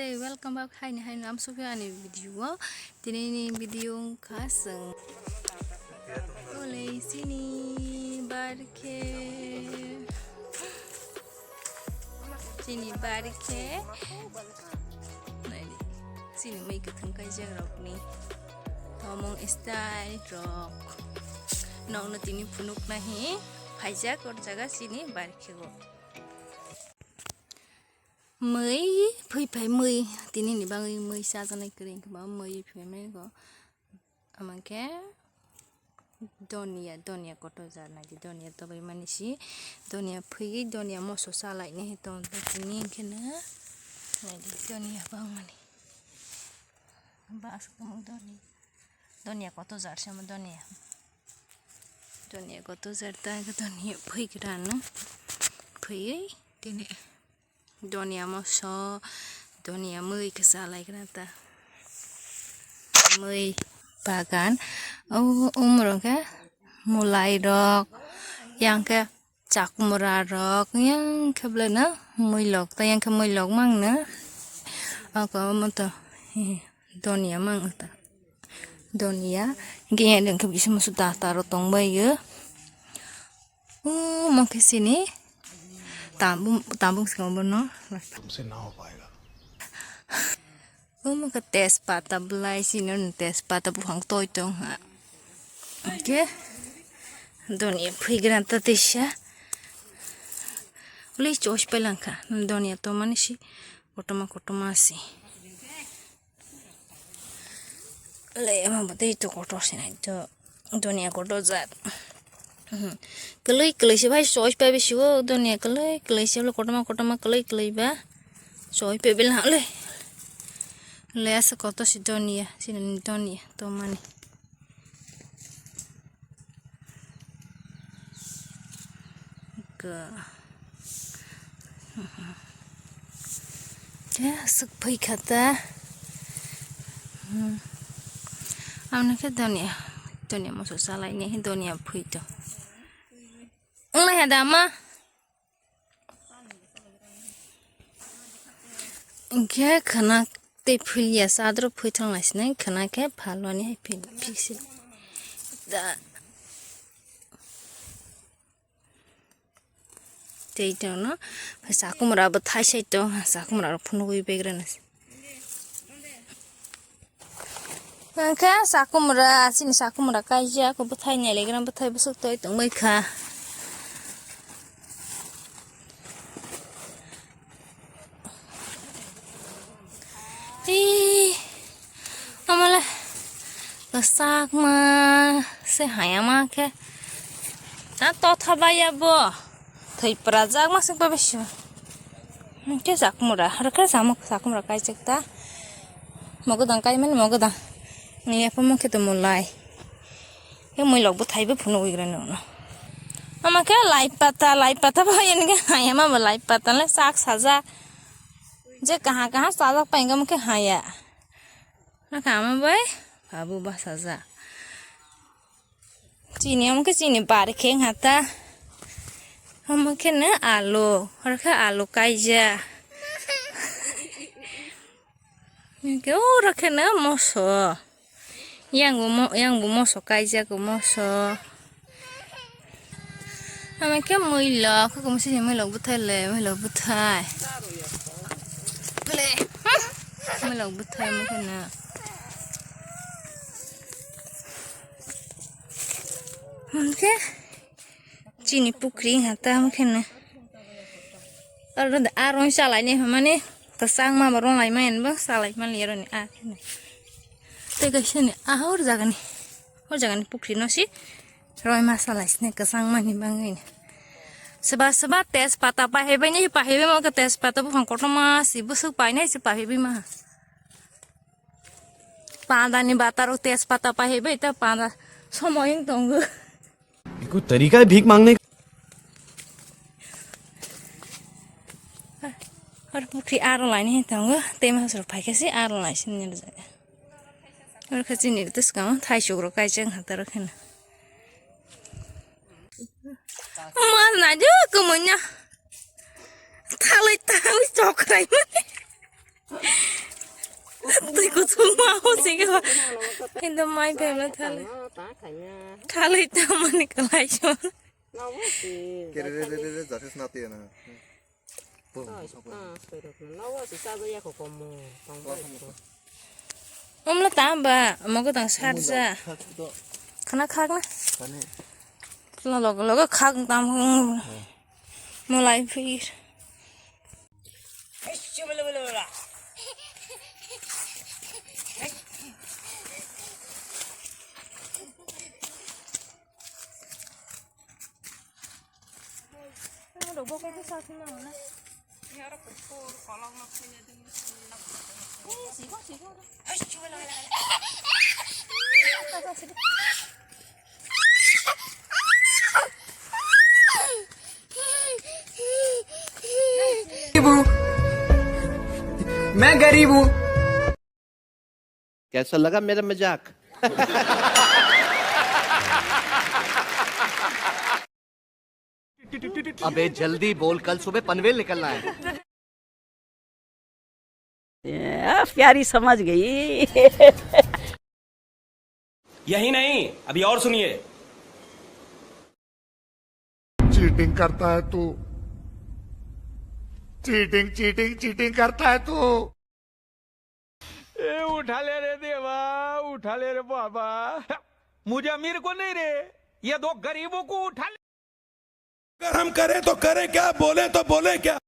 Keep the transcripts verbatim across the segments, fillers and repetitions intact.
Hey, welcome back. Haini haino amsukhe ani video o. Tinini video wngkha chwng. Olei chini barkhe. Chini barkhe. Naidi. Chini mui kwthwng kaijak rokni. Tomong style rok. Nokno tini phunuk nahi. Phaijak or jaga chini barkhe o. Mui, phwi phai mui, tini ni bagwi mui chajaknai kwrwi wngkhe ba mui phai mani go. Ama khe donia, donia kotor jar naidi, donia tobai mani si, donia phwi, donia moso cha lai nai tong tini hwnkhe no naidi, donia bang mani. Ba aswk tongmani donia, donia kotor jar se omo donia, donia kotor jar ta, donia phwi kwrwi ano phwi tini. Donia moso, donia mui khe cha lai khna ta. Mui bagan, o umrok khe mulai rok, yang khe chakumra rok, yang khe belai no mui lok ta, yang khe mui lok mang no. Oko omo to, donia mang ta. Donia, hingke yang khe bisingo mosok data rok tong bai o. O omo khe chini tambung, tambung swngo bono. तुमसे ना हो पाएगा। Omo khe tejpata belai chini tejpata buphang toi tong ha. Hingke donia phwi gra ta teisa. Uli chos pelangkha donia to mani si kotorma kotorma si. Le, amo bo tei to kotor sinai to, donia kotor jat. Mhm. Kwlwi kwlwi se bai choi pai bisi o, donia kwlwi kwlwi se, kotorma kotorma kwlwi kwlwi ba choi pai bil ha le. Le asa kotor si donia, sini donia to mani. Ka. Ya, aswk phai kha ta. Hmm. Amni khe donia, donia moso salai ni, donia phai to. Wng lai ha da ma? Hingkhe khwna tei philya chadro phwithang naisinai khwna khe phalmani hai phil-, phiksi da. Tei tongno chakumra bo thaisai tong, chakumra rok phunugwi begrana. Hwnkhe chakumra, chini chakumra kaijak, bwthai nailegra, bwthai bwswk toi tongbai kha. Ee, amale kwchakma se hayama khe. Ta totha baya bo. Thwi pwrajakma se bebesi. Hwnkhe chakumra, aro khe chamuk chakumra kaijak ta. Mogodang kaimani mogodang. Ni yapha mokhe tongmolai. Khe mui lok bwthai bo phunugwi gra nokno. Ama khe lai pata, lai pata bo hayani khe hayama bo lai pata le sak sajak. Je kaha kaha sajak pai hwnkhe haya. Nokha ama bai babu bwsajak. Chini omo khe chini bar khe wngkha ta. Omo khe no alu, oro khe alu kaijak. Hwnkhe oro khe no moso. Yang bo mo-, yang bo moso kaijak o moso. Ama khe mui lok, khe kung sini mui lok bwthai le, mui lok bwthai. Le, mui lok bwthai mo khe na. Hwnkhe chini pukri ha ta mo khe na. Aro da, aro chalai ni hwnmani kwchangma bo rwlai mani bo chalai mani aro ni a khe na. Tei kaisa ni a hor jaga ni, hor jaga ni pukri no si. Roi masa lai sini kwchang mani bangwi ni. Seba seba tejpata pahaibai ni, pahaibai ma khe tejpata buphang kotorma si bwswk painai si pahaibai ma. Panda ni bata rok tejpata pahaibai ta panda somoy wng tongo. ये कोई तरीका है भीख मांगने का? Ar pukri aro lai ni tongo, tei ma soro phaikhe si aro lai sini. Oro khe chini tei swkang thaisuk rok kaijak wngkha tei oro kheno. Ma nai de kwmanya. Thalai thalai chokrai mani. Twi kuchuk ma ho sing ba. Indo mai phem na thale. Thalwi ta mani kalai so. Kere re re re re, jases na tiya na. Umla tamba, mogo tang sarja. Khana khak na? Lo logo logo khak tam. Mulai phir. गरीब हूँ। मैं गरीब हूँ। कैसा लगा मेरा मजाक? अबे जल्दी बोल, कल सुबह पनवेल निकलना है। ए, प्यारी समझ गई। यही नहीं, अभी और सुनिए। चीटिंग करता है तू, चीटिंग, चीटिंग, चीटिंग करता है तू। ए, उठा ले रे देवा, उठा ले रे बाबा। मुझे अमीर को नहीं रे, ये दो गरीबों को उठा ले। अगर हम करें तो करें क्या, बोलें तो बोलें क्या?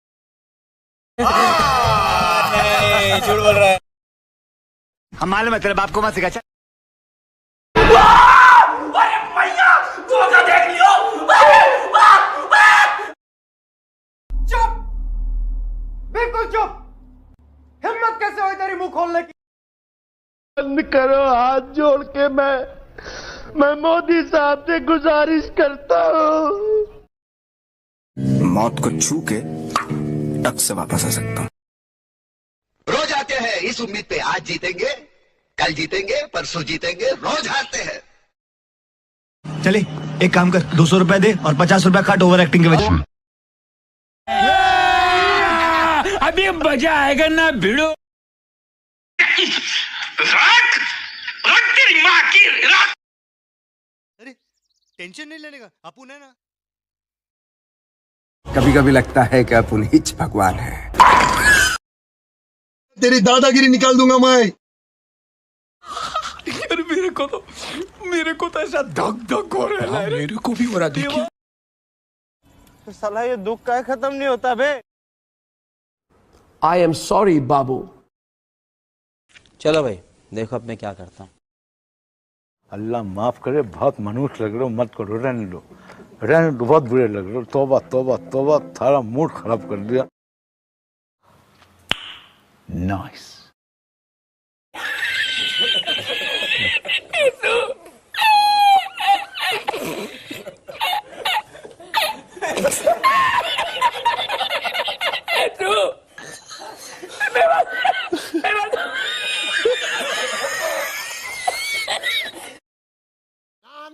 नहीं, झूठ बोल रहा है। हम मालूम है तेरे बाप को मत सिखा, चल। अरे भैया, धोखा देख लियो। चुप, बिल्कुल चुप। हिम्मत कैसे हुई तेरी मुंह खोलने की? बंद करो, हाथ जोड़ के मैं, मैं मोदी साहब से गुजारिश करता हूँ। मौत को छू के टक से वापस आ सकता हूँ। रोज आते हैं इस उम्मीद पे, आज जीतेंगे, कल जीतेंगे, परसों जीतेंगे, रोज हारते हैं। चले, एक काम कर, दो सौ रुपए दे और पचास रुपए काट ओवर एक्टिंग के वजह। अभी मजा आएगा ना भिड़ो। राख, राख तेरी माँ की, राख। अरे, टेंशन नहीं लेने का, अपन है ना। कभी कभी लगता है कि अपन ही भगवान है। तेरी दादागिरी निकाल दूंगा मैं। यार, मेरे को तो, मेरे को तो ऐसा धक धक हो रहा है। हाँ, मेरे को भी हो रहा, देखिए। तो साला, ये दुख का खत्म नहीं होता बे। I am sorry, बाबू। चलो भाई, देखो अब मैं क्या करता हूँ। अल्लाह माफ करे, बहुत मनहूस लग रहे हो, मत करो, रहने दो, रहने दो, बहुत बुरे लग रहे हो। तौबा, तौबा, तौबा, सारा मूड खराब कर दिया। नाइस।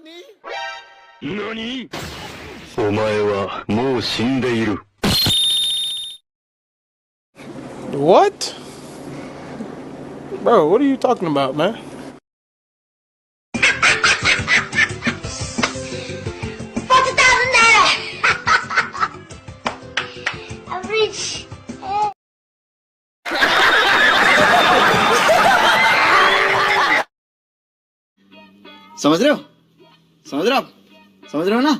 ननी? ननी? お前はもう死んでいる。 What? Bro, what are you talking about, man? समझ रहे हो? समझ रहे हो आप? समझ रहे हो ना?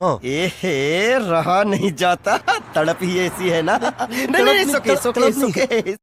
हाँ। ए हे, रहा नहीं जाता, तड़प ही ऐसी है ना। नहीं, नहीं, नहीं, तड़प नहीं, सुके, तड़प, सुके, तड़प नहीं। सुके।